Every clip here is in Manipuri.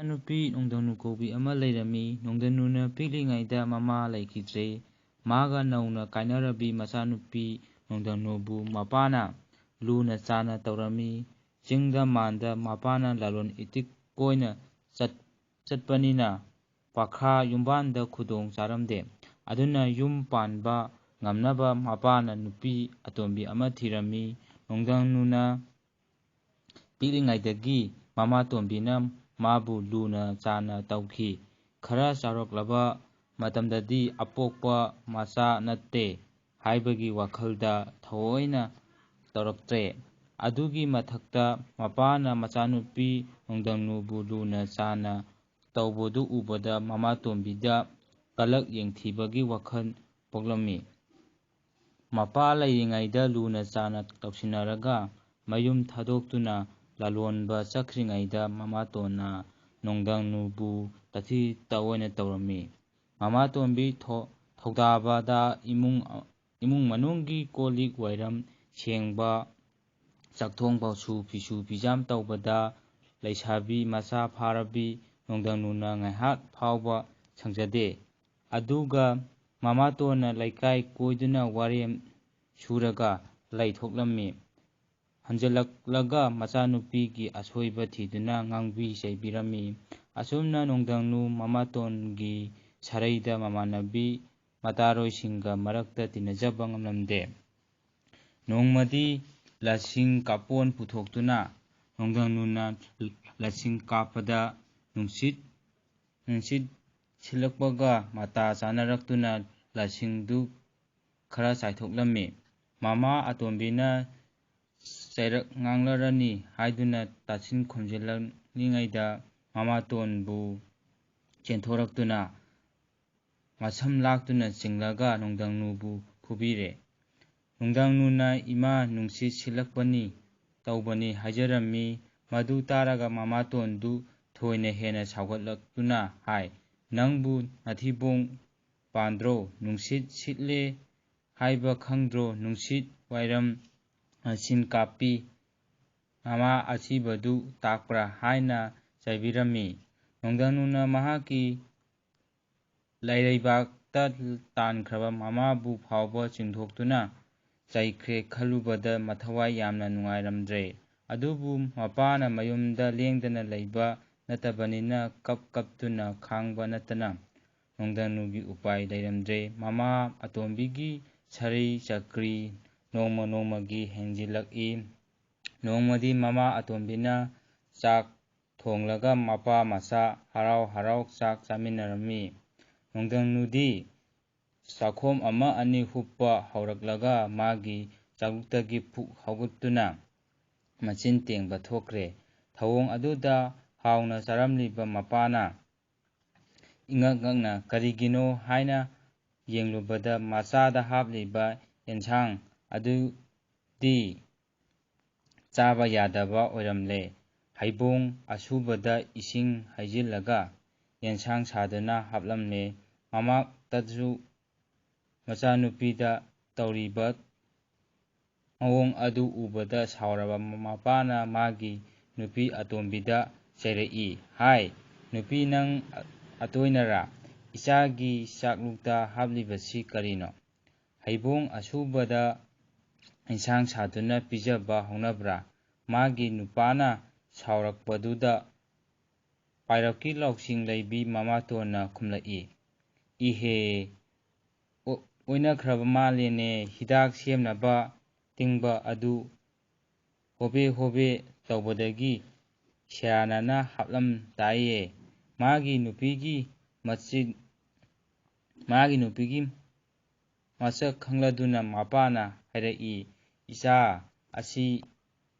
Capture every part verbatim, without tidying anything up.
ꯅꯨꯄꯤ ꯅꯣꯡꯗꯝꯅꯨ ꯀꯧꯕꯤ ꯑꯃ ꯂꯩꯔꯝꯃꯤ꯫ ꯅꯣꯡꯗꯝꯅꯨꯅ ꯄꯤꯛꯂꯤꯉꯩꯗ ꯃꯃꯥ ꯂꯩꯈꯤꯗ꯭ꯔꯦ꯫ ꯃꯥꯒ ꯅꯧꯅ ꯀꯥꯏꯅꯔꯕꯤ ꯃꯆꯥꯅꯨꯄꯤ ꯅꯣꯡꯗꯝꯅꯨꯕꯨ ꯃꯄꯥꯅ ꯂꯨꯅ ꯆꯥꯅ ꯇꯧꯔꯝꯃꯤ꯫ ꯆꯤꯡꯗ ꯃꯥꯟꯗ ꯃꯄꯥꯅ ꯂꯂꯣꯟ ꯏꯇꯤꯛ ꯀꯣꯏꯅ ꯆꯠ-, ꯆꯠꯄꯅꯤꯅ ꯄꯥꯈ꯭ꯔꯥ ꯌꯨꯝꯕꯥꯟꯗ ꯈꯨꯗꯣꯡ ꯆꯥꯔꯝꯗꯦ꯫ ꯑꯗꯨꯅ ꯌꯨꯝ ꯄꯥꯟꯕ ꯉꯝꯅꯕ ꯃꯄꯥꯅ ꯅꯨꯄꯤ ꯑꯇꯣꯝꯕꯤ ꯑꯃ ꯊꯤꯔꯝꯃꯤ꯫ ꯅꯣꯡꯗꯝꯅꯨꯅ ꯄꯤꯛꯂꯤꯉꯩꯗꯒꯤ ꯃꯃꯥꯇꯣꯝꯕꯤꯅ ꯃꯥꯕꯨ ꯂꯨꯅ ꯆꯥꯅ ꯇꯧꯈꯤ꯫ ꯈꯔ ꯆꯥꯎꯔꯛꯂꯕ ꯃꯇꯝꯗꯗꯤ ꯑꯄꯣꯛꯄ ꯃꯆꯥ ꯅꯠꯇꯦ ꯍꯥꯏꯕꯒꯤ ꯋꯥꯈꯜꯗ ꯊꯑꯣꯏꯅ ꯇꯧꯔꯛꯇ꯭ꯔꯦ꯫ ꯑꯗꯨꯒꯤ ꯃꯊꯛꯇ ꯃꯄꯥꯅ ꯃꯆꯥꯅꯨꯄꯤ ꯅꯣꯡꯗꯝꯅꯨꯕꯨ ꯂꯨꯅ ꯆꯥꯅ ꯇꯧꯕꯗꯨ ꯎꯕꯗ ꯃꯃꯥꯇꯣꯝꯕꯤꯗ ꯀꯂꯛ ꯌꯦꯡꯊꯤꯕꯒꯤ ꯋꯥꯈꯜ ꯄꯣꯛꯂꯝꯃꯤ꯫ ꯃꯄꯥ ꯂꯩꯔꯤꯉꯩꯗ ꯂꯨꯅ ꯆꯥꯅ ꯇꯧꯁꯤꯟꯅꯔꯒ ꯃꯌꯨꯝ ꯊꯥꯗꯣꯛꯇꯨꯅ ꯂꯂꯣꯟꯕ ꯆꯠꯈ꯭ꯔꯤꯉꯩꯗ ꯃꯃꯥꯇꯣꯟꯅ ꯅꯣꯡꯗꯝꯅꯨꯕꯨ ꯇꯥꯊꯤ ꯇꯥꯑꯣꯏꯅ ꯇꯧꯔꯝꯃꯤ꯫ ꯃꯃꯥꯇꯣꯟꯕꯤ ꯊꯣ-, ꯊꯧꯗꯥꯕꯗ ꯏꯃꯨꯡ, ꯏꯃꯨꯡ ꯃꯅꯨꯡꯒꯤ ꯀꯣꯜ ꯂꯤꯛ ꯋꯥꯏꯔꯝ ꯁꯦꯡꯕ, ꯆꯥꯛꯊꯣꯡ ꯐꯥꯎꯁꯨ ꯐꯤꯁꯨ ꯐꯤꯖꯥꯝ ꯇꯧꯕꯗ ꯂꯩꯁꯥꯕꯤ ꯃꯆꯥ ꯐꯥꯔꯕꯤ ꯅꯣꯡꯗꯝꯅꯨꯅ ꯉꯥꯏꯍꯥꯛ ꯐꯥꯎꯕ ꯁꯪꯖꯗꯦ꯫ ꯑꯗꯨꯒ ꯃꯃꯥꯇꯣꯟꯅ ꯂꯩꯀꯥꯏ ꯀꯣꯏꯗꯨꯅ ꯋꯥꯔꯦꯝ ꯁꯨꯔꯒ ꯂꯩꯊꯣꯛꯂꯝꯃꯤ꯫ ꯍꯟꯖꯤꯜꯂꯛꯂꯒ ꯃꯆꯥꯅꯨꯄꯤꯒꯤ ꯑꯁꯣꯏꯕ ꯊꯤꯗꯨꯅ ꯉꯥꯡꯕꯤ ꯆꯩꯕꯤꯔꯝꯃꯤ꯫ ꯑꯁꯨꯝꯅ ꯅꯣꯡꯗꯝꯅꯨ ꯃꯃꯥꯇꯣꯟꯒꯤ ꯁꯔꯩꯗ ꯃꯃꯥꯟꯅꯕꯤ ꯃꯇꯥꯔꯣꯏꯁꯤꯡꯒ ꯃꯔꯛꯇ ꯇꯤꯟꯅꯖꯕ ꯉꯝꯂꯝꯗꯦ꯫ ꯅꯣꯡꯃꯗꯤ ꯂꯁꯤꯡ ꯀꯥꯞꯄꯣꯟ ꯄꯨꯊꯣꯛꯇꯨꯅ ꯅꯣꯡꯗꯝꯅꯨꯅ ꯂꯁꯤꯡ ꯀꯥꯞꯄꯗ ꯅꯨꯡꯁꯤꯠ, ꯅꯨꯡꯁꯤꯠ ꯁꯤꯠꯂꯛꯄꯒ ꯃꯇꯥ ꯆꯥꯅꯔꯛꯇꯨꯅ ꯂꯁꯤꯡꯗꯨ ꯈꯔ ꯆꯥꯏꯊꯣꯛꯂꯝꯃꯤ꯫ ꯃꯃꯥ ꯑꯇꯣꯝꯕꯤꯅ ꯆꯩꯔꯛ ꯉꯥꯡꯂꯔꯅꯤ ꯍꯥꯏꯗꯨꯅ ꯇꯥꯁꯤꯟ ꯈꯣꯝꯖꯤꯜꯂꯛꯂꯤꯉꯩꯗ ꯃꯃꯥꯇꯣꯟꯕꯨ ꯆꯦꯟꯊꯣꯔꯛꯇꯨꯅ ꯃꯁꯝ ꯂꯥꯛꯇꯨꯅ ꯆꯤꯡꯂꯒ ꯅꯣꯡꯗꯝꯅꯨꯕꯨ ꯐꯨꯕꯤꯔꯦ꯫ ꯅꯣꯡꯗꯝꯅꯨꯅ "ꯏꯃꯥ, ꯅꯨꯡꯁꯤꯠ ꯁꯤꯠꯂꯛꯄꯅꯤ ꯇꯧꯕꯅꯤ" ꯍꯥꯏꯖꯔꯝꯃꯤ꯫ ꯃꯗꯨ ꯇꯥꯔꯒ ꯃꯃꯥꯇꯣꯟꯗꯨ ꯊꯣꯏꯅ ꯍꯦꯟꯅ ꯁꯥꯎꯒꯠꯂꯛꯇꯨꯅ ꯍꯥꯏ, "ꯅꯪꯕꯨ ꯅꯊꯤꯕꯣꯡ ꯄꯥꯟꯗ꯭ꯔꯣ? ꯅꯨꯡꯁꯤꯠ ꯁꯤꯠꯂꯦ ꯍꯥꯏꯕ ꯈꯪꯗ꯭ꯔꯣ? ꯅꯨꯡꯁꯤꯠ ꯋꯥꯏꯔꯝ ꯂꯁꯤꯡ ꯀꯥꯞꯄꯤ ꯃꯃꯥ ꯑꯁꯤꯕꯗꯨ ꯇꯥꯛꯄ꯭ꯔꯥ?" ꯍꯥꯏꯅ ꯆꯩꯕꯤꯔꯝꯃꯤ꯫ ꯅꯣꯡꯗꯪꯅꯨꯅ ꯃꯍꯥꯛꯀꯤ ꯂꯩꯔꯩꯕꯥꯛꯇ ꯇꯥꯟꯈ꯭ꯔꯕ ꯃꯃꯥꯕꯨ ꯐꯥꯎꯕ ꯆꯤꯡꯊꯣꯛꯇꯨꯅ ꯆꯩꯈ꯭ꯔꯦ ꯈꯜꯂꯨꯕꯗ ꯃꯊꯋꯥꯏ ꯌꯥꯝꯅ ꯅꯨꯡꯉꯥꯏꯔꯝꯗ꯭ꯔꯦ꯫ ꯑꯗꯨꯕꯨ ꯃꯄꯥꯅ ꯃꯌꯨꯝꯗ ꯂꯦꯡꯗꯅ ꯂꯩꯕ ꯅꯠꯇꯕꯅꯤꯅ ꯀꯞ ꯀꯞꯇꯨꯅ ꯈꯥꯡꯕ ꯅꯠꯇꯅ ꯅꯣꯡꯗꯪꯅꯨꯒꯤ ꯎꯄꯥꯏ ꯂꯩꯔꯝꯗ꯭ꯔꯦ꯫ ꯃꯃꯥ ꯑꯇꯣꯝꯕꯤꯒꯤ ꯁꯔꯤ ꯆꯀ꯭ꯔꯤ ꯅꯣꯡꯃ ꯅꯣꯡꯃꯒꯤ ꯍꯦꯟꯖꯤꯜꯂꯛꯏ꯫ ꯅꯣꯡꯃꯗꯤ ꯃꯃꯥ ꯑꯇꯣꯝꯕꯤꯅ ꯆꯥꯛ ꯊꯣꯡꯂꯒ ꯃꯄꯥ ꯃꯆꯥ ꯍꯔꯥꯎ ꯍꯔꯥꯎ ꯆꯥꯛ ꯆꯥꯃꯤꯟꯅꯔꯝꯃꯤ꯫ ꯅꯣꯡꯗꯪꯅꯨꯗꯤ ꯆꯥꯛꯈꯣꯝ ꯑꯃ ꯑꯅꯤ ꯍꯨꯞꯄ ꯍꯧꯔꯛꯂꯒ ꯃꯥꯒꯤ ꯆꯥꯛꯂꯨꯛꯇꯒꯤ ꯐꯨꯛ ꯍꯧꯒꯠꯇꯨꯅ ꯃꯆꯤꯟ ꯇꯦꯡꯕ ꯊꯣꯛꯈ꯭ꯔꯦ꯫ ꯊꯧꯑꯣꯡ ꯑꯗꯨꯗ ꯍꯥꯎꯅ ꯆꯥꯔꯝꯂꯤꯕ ꯃꯄꯥꯅ ꯏꯉꯛ ꯉꯛꯅ ꯀꯔꯤꯒꯤꯅꯣ ꯍꯥꯏꯅ ꯌꯦꯡꯂꯨꯕꯗ ꯃꯆꯥꯗ ꯍꯥꯞꯂꯤꯕ ꯑꯦꯟꯁꯥꯡ ꯑꯗꯨꯗꯤ ꯆꯥꯕ ꯌꯥꯗꯕ ꯑꯣꯏꯔꯝꯂꯦ꯫ ꯍꯩꯕꯣꯡ ꯑꯁꯨꯕꯗ ꯏꯁꯤꯡ ꯍꯩꯖꯤꯜꯂꯒ ꯑꯦꯟꯁꯥꯡ ꯁꯥꯗꯨꯅ ꯍꯥꯞꯂꯝꯂꯦ꯫ ꯃꯃꯥꯛꯇꯁꯨ ꯃꯆꯥꯅꯨꯄꯤꯗ ꯇꯧꯔꯤꯕ ꯃꯑꯣꯡ ꯑꯗꯨ ꯎꯕꯗ ꯁꯥꯎꯔꯕ ꯃꯄꯥꯅ ꯃꯥꯒꯤ ꯅꯨꯄꯤ ꯑꯇꯣꯝꯕꯤꯗ ꯆꯩꯔꯛꯏ, "ꯍꯥꯏ, ꯅꯨꯄꯤ ꯅꯪ ꯑꯇꯣꯏꯅꯔꯥ? ꯏꯆꯥꯒꯤ ꯆꯥꯛꯂꯨꯛꯇ ꯍꯥꯞꯂꯤꯕꯁꯤ ꯀꯔꯤꯅꯣ? ꯍꯩꯕꯣꯡ ꯑꯁꯨꯕꯗ ꯏꯟꯁꯥꯡ ꯁꯥꯗꯨꯅ ꯄꯤꯖꯕ ꯍꯧꯅꯕ꯭ꯔꯥ?" ꯃꯥꯒꯤ ꯅꯨꯄꯥꯅ ꯁꯥꯎꯔꯛꯄꯗꯨꯗ ꯄꯥꯏꯔꯛꯀꯤ ꯂꯧꯁꯤꯡ ꯂꯩꯕꯤ ꯃꯃꯥꯇꯣꯟꯅ ꯈꯨꯝꯂꯛꯏ, "ꯏꯍꯦ, ꯑꯣ-, ꯑꯣꯏꯅꯈ꯭ꯔꯕ ꯃꯥꯜꯂꯦꯅꯦ, ꯍꯤꯗꯥꯛ ꯁꯦꯝꯅꯕ ꯇꯤꯡꯕ ꯑꯗꯨ ꯍꯣꯕꯦ ꯍꯣꯕꯦ ꯇꯧꯕꯗꯒꯤ ꯁꯦꯔꯥꯟꯅꯅ ꯍꯥꯞꯂꯝ ꯇꯥꯏꯌꯦ꯫" ꯃꯥꯒꯤ ꯅꯨꯄꯤꯒꯤ ꯃꯆꯤꯟ, ꯃꯥꯒꯤ ꯅꯨꯄꯤꯒꯤ ꯃꯁꯛ ꯈꯪꯂꯗꯨꯅ ꯃꯄꯥꯅ ꯍꯥꯏꯔꯛꯏ, "ꯏꯆꯥ ꯑꯁꯤ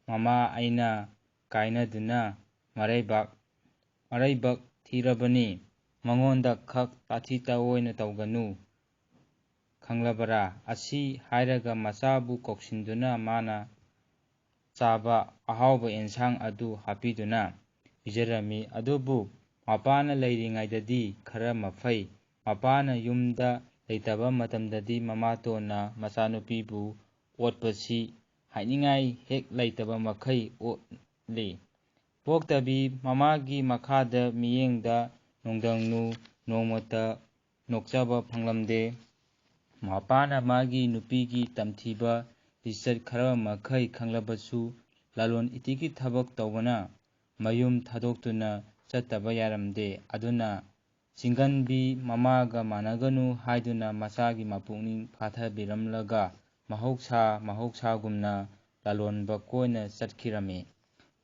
ꯃꯃꯥ ꯑꯩꯅ ꯀꯥꯏꯅꯗꯨꯅ ꯃꯔꯩꯕꯥꯛ, ꯃꯔꯩꯕꯛ ꯊꯤꯔꯕꯅꯤ꯫ ꯃꯉꯣꯟꯗ ꯈꯛ ꯇꯥꯊꯤ ꯇꯥꯑꯣꯏꯅ ꯇꯧꯒꯅꯨ, ꯈꯪꯂꯕꯔꯥ?" ꯑꯁꯤ ꯍꯥꯏꯔꯒ ꯃꯆꯥꯕꯨ ꯀꯧꯁꯤꯟꯗꯨꯅ ꯃꯥꯅ ꯆꯥꯕ ꯑꯍꯥꯎꯕ ꯑꯦꯟꯁꯥꯡ ꯑꯗꯨ ꯍꯥꯞꯄꯤꯗꯨꯅ ꯄꯤꯖꯔꯝꯃꯤ꯫ ꯑꯗꯨꯕꯨ ꯃꯄꯥꯅ ꯂꯩꯔꯤꯉꯩꯗꯗꯤ ꯈꯔ ꯃꯐꯩ꯫ ꯃꯄꯥꯅ ꯌꯨꯝꯗ ꯂꯩꯇꯕ ꯃꯇꯝꯗꯗꯤ ꯃꯃꯥꯇꯣꯟꯅ ꯃꯆꯥꯅꯨꯄꯤꯕꯨ ꯑꯣꯠꯄꯁꯤ ꯍꯥꯏꯅꯤꯡꯉꯥꯏ ꯍꯦꯛ ꯂꯩꯇꯕ ꯃꯈꯩ ꯑꯣꯠꯂꯤ꯫ ꯄꯣꯛꯇꯕꯤ ꯃꯃꯥꯒꯤ ꯃꯈꯥꯗ ꯃꯤꯠꯌꯦꯡꯗ ꯅꯣꯡꯗꯝꯅꯨ ꯅꯣꯡꯃꯇ ꯅꯣꯛꯆꯕ ꯐꯪꯂꯝꯗꯦ꯫ ꯃꯄꯥꯅ ꯃꯥꯒꯤ ꯅꯨꯄꯤꯒꯤ ꯇꯝꯊꯤꯕ ꯂꯤꯆꯠ ꯈꯔ ꯃꯈꯩ ꯈꯪꯂꯕꯁꯨ, ꯂꯂꯣꯟ ꯏꯇꯤꯛꯀꯤ ꯊꯕꯛ ꯇꯧꯕꯅ ꯃꯌꯨꯝ ꯊꯥꯗꯣꯛꯇꯨꯅ ꯆꯠꯇꯕ ꯌꯥꯔꯝꯗꯦ꯫ ꯑꯗꯨꯅ ꯆꯤꯡꯒꯟꯕꯤ ꯃꯃꯥꯒ ꯃꯥꯟꯅꯒꯅꯨ ꯍꯥꯏꯗꯨꯅ ꯃꯆꯥꯒꯤ ꯃꯄꯨꯛꯅꯤꯡ ꯐꯥꯊꯕꯤꯔꯝꯂꯒ, ꯃꯍꯧꯁꯥ ꯃꯍꯧꯁꯥꯒꯨꯝꯅ ꯂꯂꯣꯟꯕ ꯀꯣꯏꯅ ꯆꯠꯈꯤꯔꯝꯃꯤ꯫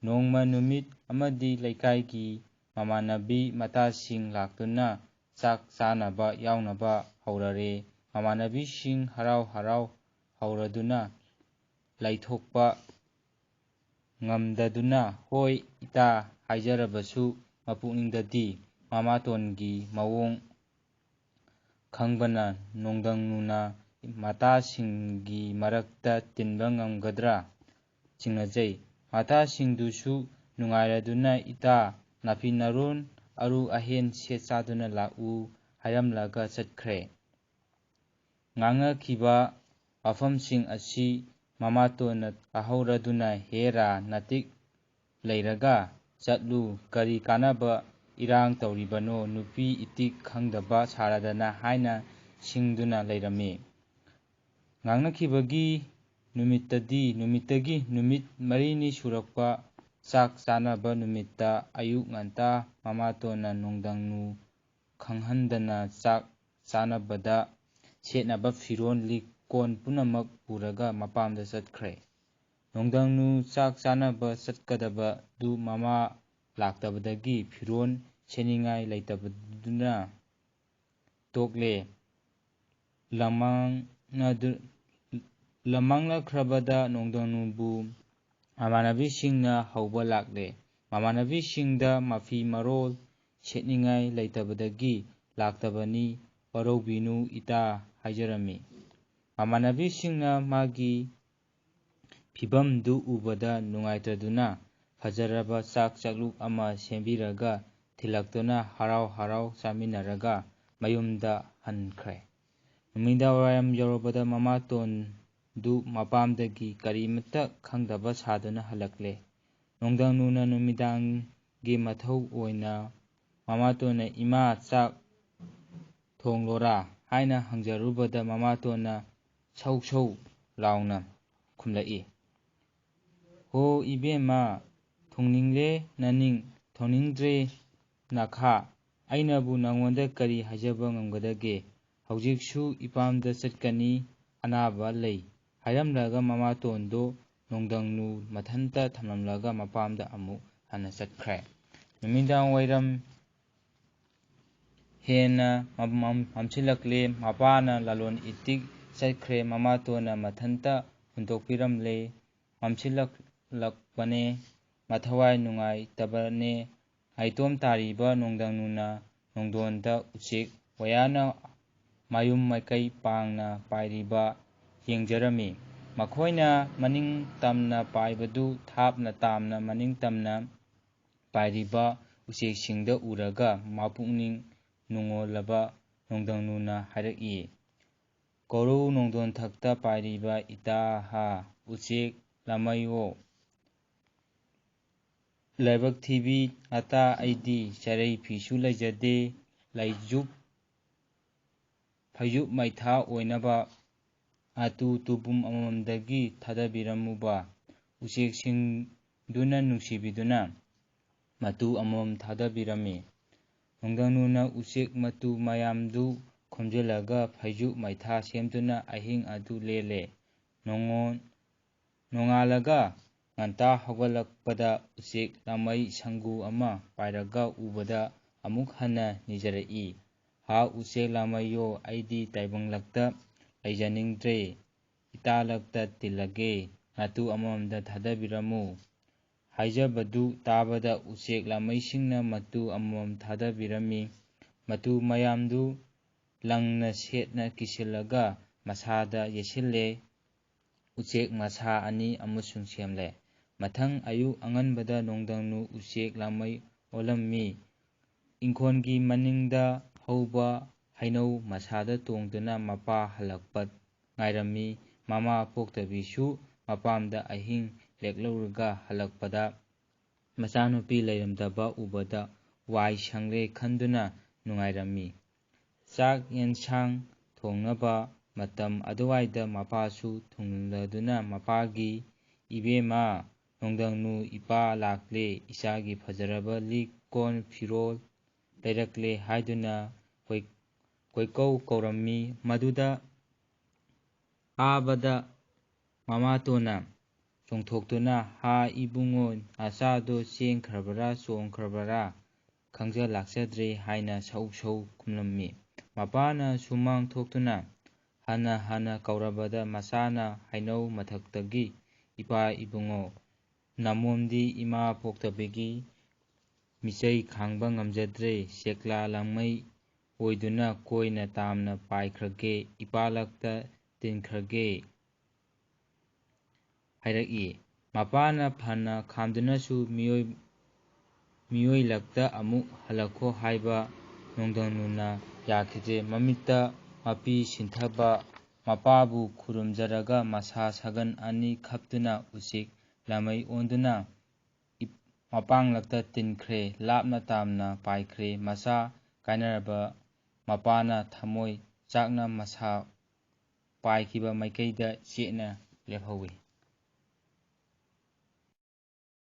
ꯅꯣꯡꯃ ꯅꯨꯃꯤꯠ ꯑꯃꯗꯤ ꯂꯩꯀꯥꯏꯒꯤ ꯃꯃꯥꯟꯅꯕꯤ ꯃꯇꯥꯁꯤꯡ ꯂꯥꯛꯇꯨꯅ ꯆꯥꯛ ꯆꯥꯅꯕ ꯌꯥꯎꯅꯕ ꯍꯧꯔꯔꯦ꯫ ꯃꯃꯥꯟꯅꯕꯤꯁꯤꯡ ꯍꯔꯥꯎ ꯍꯔꯥꯎ ꯍꯧꯔꯗꯨꯅ ꯂꯩꯊꯣꯛꯄ ꯉꯝꯗꯗꯨꯅ "ꯍꯣꯏ ꯏꯇꯥ" ꯍꯥꯏꯖꯔꯕꯁꯨ, ꯃꯄꯨꯛꯅꯤꯡꯗꯗꯤ ꯃꯃꯥꯇꯣꯟꯒꯤ ꯃꯑꯣꯡ ꯈꯪꯕꯅ ꯅꯣꯡꯗꯝꯅꯨꯅ ꯃꯇꯥꯁꯤꯡꯒꯤ ꯃꯔꯛꯇ ꯇꯤꯟꯕ ꯉꯝꯒꯗ꯭ꯔꯥ ꯆꯤꯡꯅꯖꯩ꯫ ꯃꯇꯥꯁꯤꯡꯗꯨꯁꯨ ꯅꯨꯡꯉꯥꯏꯔꯗꯨꯅ "ꯏꯇꯥ, ꯅꯥꯐꯤ ꯅꯔꯣꯟ ꯑꯔꯨ ꯑꯍꯦꯟ ꯁꯦꯠ ꯆꯥꯗꯨꯅ ꯂꯥꯛꯎ" ꯍꯥꯏꯔꯝꯂꯒ ꯆꯠꯈ꯭ꯔꯦ꯫ ꯉꯥꯡꯅꯈꯤꯕ ꯋꯥꯐꯝꯁꯤꯡ ꯑꯁꯤ ꯃꯃꯥꯇꯣꯟꯅ ꯇꯥꯍꯧꯔꯗꯨꯅ "ꯍꯦꯔꯥ, ꯅꯇꯤꯛ ꯂꯩꯔꯒ ꯆꯠꯂꯨ, ꯀꯔꯤ ꯀꯥꯟꯅꯕ ꯏꯔꯥꯡ ꯇꯧꯔꯤꯕꯅꯣ? ꯅꯨꯄꯤ ꯏꯇꯤꯛ ꯈꯪꯗꯕ ꯁꯥꯔꯗꯅ" ꯍꯥꯏꯅ ꯁꯤꯡꯗꯨꯅ ꯂꯩꯔꯝꯃꯤ꯫ ꯉꯥꯡꯅꯈꯤꯕꯒꯤ ꯅꯨꯃꯤꯠꯇꯗꯤ, ꯅꯨꯃꯤꯠꯇꯒꯤ ꯅꯨꯃꯤꯠ ꯃꯔꯤꯅꯤ ꯁꯨꯔꯛꯄ ꯆꯥꯛ ꯆꯥꯅꯕ ꯅꯨꯃꯤꯠꯇ ꯑꯌꯨꯛ ꯉꯟꯇꯥ ꯃꯃꯥꯇꯣꯟꯅ ꯅꯣꯡꯗꯝꯅꯨ ꯈꯪꯍꯟꯗꯅ ꯆꯥꯛ ꯆꯥꯅꯕꯗ ꯁꯦꯠꯅꯕ ꯐꯤꯔꯣꯜ ꯂꯤꯛꯀꯣꯟ ꯄꯨꯝꯅꯃꯛ ꯄꯨꯔꯒ ꯃꯄꯥꯝꯗ ꯆꯠꯈ꯭ꯔꯦ꯫ ꯅꯣꯡꯗꯝꯅꯨ ꯆꯥꯛ ꯆꯥꯅꯕ ꯆꯠꯀꯗꯕꯗꯨ ꯃꯃꯥ ꯂꯥꯛꯇꯕꯗꯒꯤ ꯐꯤꯔꯣꯜ ꯁꯦꯠꯅꯤꯡꯉꯥꯏ ꯂꯩꯇꯕꯗꯨꯅ ꯇꯣꯛꯂꯦ꯫ ꯂꯃꯥꯡꯅꯗꯨ-, ꯂꯃꯥꯡꯅꯈ꯭ꯔꯕꯗ ꯅꯣꯡꯗꯝꯅꯨꯕꯨ ꯃꯃꯥꯟꯅꯕꯤꯁꯤꯡꯅ ꯍꯧꯕ ꯂꯥꯛꯂꯦ꯫ ꯃꯃꯥꯟꯅꯕꯤꯁꯤꯡꯗ ꯃꯐꯤ ꯃꯔꯣꯜ ꯁꯦꯠꯅꯤꯡꯉꯥꯏ ꯂꯩꯇꯕꯗꯒꯤ ꯂꯥꯛꯇꯕꯅꯤ, ꯋꯥꯔꯧꯕꯤꯅꯨ ꯏꯇꯥ ꯍꯥꯏꯖꯔꯝꯃꯤ꯫ ꯃꯃꯥꯟꯅꯕꯤꯁꯤꯡꯅ ꯃꯥꯒꯤ ꯐꯤꯚꯝꯗꯨ ꯎꯕꯗ ꯅꯨꯡꯉꯥꯏꯇꯗꯨꯅ ꯐꯖꯔꯕ ꯆꯥꯛ ꯆꯥꯛꯂꯨꯛ ꯑꯃ ꯁꯦꯝꯕꯤꯔꯒ ꯊꯤꯜꯂꯛꯇꯨꯅ ꯍꯔꯥꯎ ꯍꯔꯥꯎ ꯆꯥꯃꯤꯟꯅꯔꯒ ꯃꯌꯨꯝꯗ ꯍꯟꯈ꯭ꯔꯦ꯫ ꯅꯨꯃꯤꯗꯥꯡ ꯋꯥꯏꯔꯝ ꯌꯧꯔꯕꯗ ꯃꯃꯥꯇꯣꯟꯗꯨ ꯃꯄꯥꯝꯗꯒꯤ ꯀꯔꯤꯃꯠꯇ ꯈꯪꯗꯕ ꯁꯥꯗꯨꯅ ꯍꯜꯂꯛꯂꯦ꯫ ꯅꯣꯡꯗꯪꯅꯨꯅ ꯅꯨꯃꯤꯗꯥꯡꯒꯤ ꯃꯊꯧ ꯑꯣꯏꯅ ꯃꯃꯥꯇꯣꯟꯅ "ꯏꯃꯥ, ꯆꯥꯛ ꯊꯣꯡꯂꯣꯔꯥ?" ꯍꯥꯏꯅ ꯍꯪꯖꯔꯨꯕꯗ ꯃꯃꯥꯇꯣꯟꯅ ꯁꯧ ꯁꯧ ꯂꯥꯎꯅ ꯈꯨꯝꯂꯛꯏ, "ꯍꯣ ꯏꯕꯦꯝꯃ, ꯊꯣꯡꯅꯤꯡꯂꯦ ꯅꯅꯤꯡ, ꯊꯣꯡꯅꯤꯡꯗ꯭ꯔꯦ ꯅꯈꯥ, ꯑꯩꯅꯕꯨ ꯅꯉꯣꯟꯗ ꯀꯔꯤ ꯍꯥꯏꯖꯕ ꯉꯝꯒꯗꯒꯦ? ꯍꯧꯖꯤꯛꯁꯨ ꯏꯄꯥꯝꯗ ꯆꯠꯀꯅꯤ, ꯑꯅꯥꯕ ꯂꯩ" ꯍꯥꯏꯔꯝꯂꯒ ꯃꯃꯥꯇꯣꯟꯗꯣ ꯅꯣꯡꯗꯪꯅꯨ ꯃꯊꯟꯇ ꯊꯝꯂꯝꯂꯒ ꯃꯄꯥꯝꯗ ꯑꯃꯨꯛ ꯍꯟꯅ ꯆꯠꯈ꯭ꯔꯦ꯫ ꯅꯨꯃꯤꯗꯥꯡ ꯋꯥꯏꯔꯝ ꯍꯦꯟꯅ ꯃꯝ-, ꯃꯝ-, ꯃꯝꯁꯤꯜꯂꯛꯂꯦ꯫ ꯃꯄꯥꯅ ꯂꯂꯣꯟ ꯏꯇꯤꯛ ꯆꯠꯈ꯭ꯔꯦ꯫ ꯃꯃꯥꯇꯣꯟꯅ ꯃꯊꯟꯇ ꯍꯨꯟꯗꯣꯛꯄꯤꯔꯝꯂꯦ꯫ ꯃꯝꯁꯤꯜꯂꯛꯂꯛꯄꯅꯦ꯫ ꯃꯊꯋꯥꯏ ꯅꯨꯡꯉꯥꯏꯇꯕꯅꯦ꯫ ꯅꯥꯏꯇꯣꯝ ꯇꯥꯔꯤꯕ ꯅꯣꯡꯗꯪꯅꯨꯅ ꯅꯣꯡꯗꯣꯟꯗ ꯎꯆꯦꯛ ꯋꯥꯌꯥꯅ ꯃꯌꯨꯝ ꯃꯥꯏꯀꯩ ꯄꯥꯡꯅ ꯄꯥꯏꯔꯤꯕ ꯌꯦꯡꯖꯔꯝꯃꯤ꯫ ꯃꯈꯣꯏꯅ ꯃꯅꯤꯡ ꯇꯝꯅ ꯄꯥꯏꯕꯗꯨ ꯊꯥꯞꯅ ꯇꯥꯝꯅ ꯃꯅꯤꯡ ꯇꯝꯅ ꯄꯥꯏꯔꯤꯕ ꯎꯆꯦꯛꯁꯤꯡꯗ ꯎꯔꯒ ꯃꯄꯨꯛꯅꯤꯡ ꯅꯨꯡꯉꯣꯜꯂꯕ ꯅꯣꯡꯗꯪꯅꯨꯅ ꯍꯥꯏꯔꯛꯏ, "ꯀꯧꯔꯧ ꯅꯣꯡꯗꯣꯟꯊꯛꯇ ꯄꯥꯏꯔꯤꯕ ꯏꯇꯥ ꯍꯥ ꯎꯆꯦꯛ ꯂꯥꯃꯩꯋꯣ, ꯂꯥꯏꯕꯛ ꯊꯤꯕꯤ ꯉꯥꯇꯥ ꯑꯩꯗꯤ ꯆꯔꯩ ꯐꯤꯁꯨ ꯂꯩꯖꯗꯦ, ꯂꯩꯖꯨꯞ ꯐꯩꯖꯨꯞ ꯃꯩꯊꯥ ꯑꯣꯏꯅꯕ ꯃꯇꯨ ꯇꯨꯄꯨꯝ ꯑꯃꯃꯝꯗꯒꯤ ꯊꯥꯗꯕꯤꯔꯝꯃꯨꯕ"꯫ ꯎꯆꯦꯛꯁꯤꯡꯗꯨꯅ ꯅꯨꯡꯁꯤꯕꯤꯗꯨꯅ ꯃꯇꯨ ꯑꯃꯃꯝ ꯊꯥꯗꯕꯤꯔꯝꯃꯤ꯫ ꯅꯣꯡꯗꯪꯅꯨꯅ ꯎꯆꯦꯛ ꯃꯇꯨ ꯃꯌꯥꯝꯗꯨ ꯈꯣꯝꯖꯤꯜꯂꯒ ꯐꯩꯖꯨꯞ ꯃꯩꯊꯥ ꯁꯦꯝꯗꯨꯅ ꯑꯍꯤꯡ ꯑꯗꯨ ꯂꯦꯜꯂꯦ꯫ ꯅꯣꯡꯉꯣꯟ-, ꯅꯣꯡꯉꯥꯜꯂꯒ ꯉꯟꯇꯥ ꯍꯧꯒꯠꯂꯛꯄꯗ ꯎꯆꯦꯛ ꯂꯥꯃꯩ ꯁꯪꯒꯨ ꯑꯃ ꯄꯥꯏꯔꯒ ꯎꯕꯗ ꯑꯃꯨꯛ ꯍꯟꯅ ꯅꯤꯖꯔꯛꯏ, "ꯍꯥ ꯎꯆꯦꯛ ꯂꯥꯃꯩꯌꯣ, ꯑꯩꯗꯤ ꯇꯥꯏꯕꯪꯂꯛꯇ ꯂꯩꯖꯅꯤꯡꯗ꯭ꯔꯦ, ꯏꯇꯥꯂꯛꯇ ꯇꯤꯜꯂꯒꯦ, ꯃꯇꯨ ꯑꯃꯃꯝꯗ ꯊꯥꯗꯕꯤꯔꯝꯃꯨ" ꯍꯥꯏꯖꯕꯗꯨ ꯇꯥꯕꯗ ꯎꯆꯦꯛ ꯂꯥꯃꯩꯁꯤꯡꯅ ꯃꯇꯨ ꯑꯃꯃꯝ ꯊꯥꯗꯕꯤꯔꯝꯃꯤ꯫ ꯃꯇꯨ ꯃꯌꯥꯝꯗꯨ ꯂꯪꯅ ꯁꯦꯠꯅ ꯀꯤꯁꯤꯜꯂꯒ ꯃꯁꯥꯗ ꯌꯦꯠꯁꯤꯜꯂꯦ꯫ ꯎꯆꯦꯛ ꯃꯁꯥ ꯑꯅꯤ ꯑꯃꯁꯨꯡ ꯁꯦꯝꯂꯦ꯫ ꯃꯊꯪ ꯑꯌꯨꯛ ꯑꯉꯟꯕꯗ ꯅꯣꯡꯗꯪꯅꯨ ꯎꯆꯦꯛ ꯂꯥꯃꯩ ꯑꯣꯜꯂꯝꯃꯤ꯫ ꯏꯪꯈꯣꯜꯒꯤ ꯃꯅꯤꯡꯗ ꯍꯧꯕ ꯍꯩꯅꯧ ꯃꯁꯥꯗ ꯇꯣꯡꯗꯨꯅ ꯃꯄꯥ ꯍꯜꯂꯛꯄ ꯉꯥꯏꯔꯝꯃꯤ꯫ ꯃꯃꯥ ꯄꯣꯛꯇꯕꯤꯁꯨ ꯃꯄꯥꯝꯗ ꯑꯍꯤꯡ ꯂꯦꯛꯂꯧꯔꯒ ꯍꯜꯂꯛꯄꯗ ꯃꯆꯥꯅꯨꯄꯤ ꯂꯩꯔꯝꯗꯕ ꯎꯕꯗ ꯋꯥꯏ ꯁꯪꯂꯦ ꯈꯟꯗꯨꯅ ꯅꯨꯡꯉꯥꯏꯔꯝꯃꯤ꯫ ꯆꯥꯛ ꯌꯦꯟꯁꯥꯡ ꯊꯣꯡꯅꯕ ꯃꯇꯝ ꯑꯗꯨꯋꯥꯏꯗ ꯃꯄꯥꯁꯨ ꯊꯨꯡꯂꯗꯨꯅ ꯃꯄꯥꯒꯤ, "ꯏꯕꯦꯝꯃ, ꯅꯣꯡꯗꯪꯅꯨ, ꯏꯄꯥ ꯂꯥꯛꯂꯦ, ꯏꯆꯥꯒꯤ ꯐꯖꯔꯕ ꯂꯤꯛ ꯀꯣꯟ ꯐꯤꯔꯣꯜ ꯂꯩꯔꯛꯂꯦ" ꯍꯥꯏꯗꯨꯅ ꯀꯣꯏ-, ꯀꯣꯏꯀꯧ ꯀꯧꯔꯝꯃꯤ꯫ ꯃꯗꯨꯗ ꯇꯥꯕꯗ ꯃꯃꯥꯇꯣꯟꯅ ꯆꯣꯡꯊꯣꯛꯇꯨꯅ, "ꯍꯥ ꯏꯕꯨꯡꯉꯣ, ꯅꯆꯥꯗꯣ ꯆꯦꯟꯈ꯭ꯔꯕꯔꯥ ꯆꯣꯡꯈ꯭ꯔꯕꯔꯥ ꯈꯪꯖ ꯂꯥꯛꯆꯗ꯭ꯔꯦ" ꯍꯥꯏꯅ ꯁꯧ ꯁꯧ ꯈꯨꯝꯂꯝꯃꯤ꯫ ꯃꯄꯥꯅ ꯁꯨꯃꯥꯡ ꯊꯣꯛꯇꯨꯅ ꯍꯟꯅ ꯍꯟꯅ ꯀꯧꯔꯕꯗ ꯃꯆꯥꯅ ꯍꯩꯅꯧ ꯃꯊꯛꯇꯒꯤ, "ꯏꯄꯥ ꯏꯕꯨꯡꯉꯣ, ꯅꯃꯣꯝꯗꯤ ꯏꯃꯥ ꯄꯣꯛꯇꯕꯒꯤ ꯃꯤꯆꯩ ꯈꯥꯡꯕ ꯉꯝꯖꯗ꯭ꯔꯦ, ꯆꯦꯛꯂꯥ ꯂꯥꯡꯃꯩ ꯑꯣꯏꯗꯨꯅ ꯀꯣꯏꯅ ꯇꯥꯝꯅ ꯄꯥꯏꯈ꯭ꯔꯒꯦ, ꯏꯄꯥꯂꯛꯇ ꯇꯤꯟꯈ꯭ꯔꯒꯦ" ꯍꯥꯏꯔꯛꯏ꯫ ꯃꯄꯥꯅ ꯐꯅ ꯈꯥꯝꯗꯨꯅꯁꯨ ꯃꯤꯑꯣꯏ-, ꯃꯤꯑꯣꯏꯂꯛꯇ ꯑꯃꯨꯛ ꯍꯜꯂꯛꯈꯣ ꯍꯥꯏꯕ ꯅꯣꯡꯗꯪꯅꯨꯅ ꯌꯥꯈꯤꯗ꯭ꯔꯦ꯫ ꯃꯃꯤꯠꯇ ꯃꯄꯤ ꯁꯤꯟꯊꯕ ꯃꯄꯥꯕꯨ ꯈꯨꯔꯨꯝꯖꯔꯒ ꯃꯁꯥ ꯁꯒꯟ ꯑꯅꯤ ꯈꯞꯇꯨꯅ ꯎꯆꯦꯛ ꯂꯥꯃꯩ ꯑꯣꯟꯗꯨꯅ ꯏꯞ-, ꯃꯄꯥꯡꯂꯛꯇ ꯇꯤꯟꯈ꯭ꯔꯦ, ꯂꯥꯞꯅ ꯇꯥꯝꯅ ꯄꯥꯏꯈ꯭ꯔꯦ꯫ ꯃꯆꯥ ꯀꯥꯏꯅꯔꯕ ꯃꯄꯥꯅ ꯊꯃꯣꯏ ꯆꯥꯛꯅ ꯃꯁꯥ ꯄꯥꯏꯈꯤꯕ ꯃꯥꯏꯀꯩꯗ ꯆꯦꯠꯅ ꯂꯦꯞꯍꯧꯏ꯫